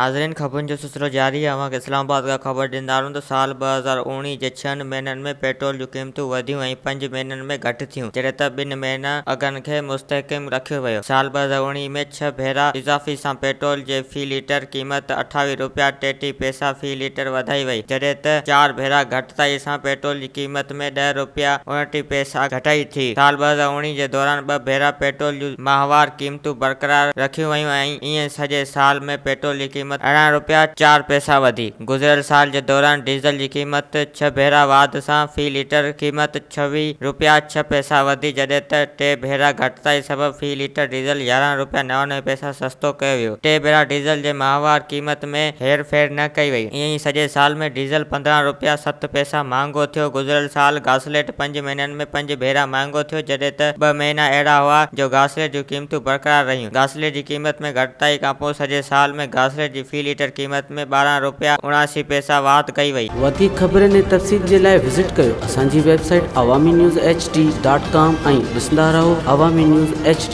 ناظرين خبرن جو سلسلو جاري آهي اوهان کي اسلام آباد کان خبر ڏيندا هلون ته سال 2019 جي ڇهن مهينن ۾ پيٽرول جون قيمتون وڌيون ۽ پنج مهينن ۾ گهٽ ٿيون جڏهن ته ٻن مهينا اگهن کي مستحڪم رکيو ويو سال 2019 ۾ ڇهه ڀيرا اضافي سان پيٽرول جي في ليٽر قيمت 28 روپيا 33 پئسا في ليٽر وڌائي وئي جڏهن ته چار ڀيرا گهٽتائي سان پيٽرول جي قيمت ۾ ڏهه روپيا 29 پئسا گهٽائي ٿي. سال 2019 جي دوران ٻه ڀيرا پيٽرول جون ماهوار قيمتون برقرار رکيون ويون ۽ ائين سڄي سال ۾ پيٽرول جي قيمت 18 روپيا چار پئسا وڌي. گذريل سال جي دوران ڊيزل جي قيمت ڇهه ڀيرا واڌ سان في ليٽر قيمت 26 روپيا ڇهه پئسا وڌي جڏهن ته ٽي ڀيرا گهٽتائي سبب في ليٽر ڊيزل 11 روپيا 99 پئسا سستو ڪيو ويو. ٽي ڀيرا ڊيزل جي ماهوار قيمت ۾ هيرڦير نه ڪئي وئي. ائين ئي سڄي سال ۾ ڊيزل 15 روپيا ست پئسا مهانگو ٿيو. گذريل سال گاسليٽ پنج مهينن ۾ پنج ڀيرا مهانگو ٿيو جڏهن ته ٻه مهينا اهڙا هئا جو گاسليٽ جون قيمتون برقرار رهيون. گاسليٽ جي قيمت ۾ گهٽتائي کانپوء سڄي سال ۾ گاسليٽ جي في ليٽر قيمت ۾ 12 روپيا 79 پئسا واڌ ڪئي وئي. وڌيڪ خبرن ۽ تفصيل جي لاء وزٽ ڪيو اسان جي website Awami news H D dot com ۽ ڏسندا رهو عوامي نيوز ايڇ ڊي.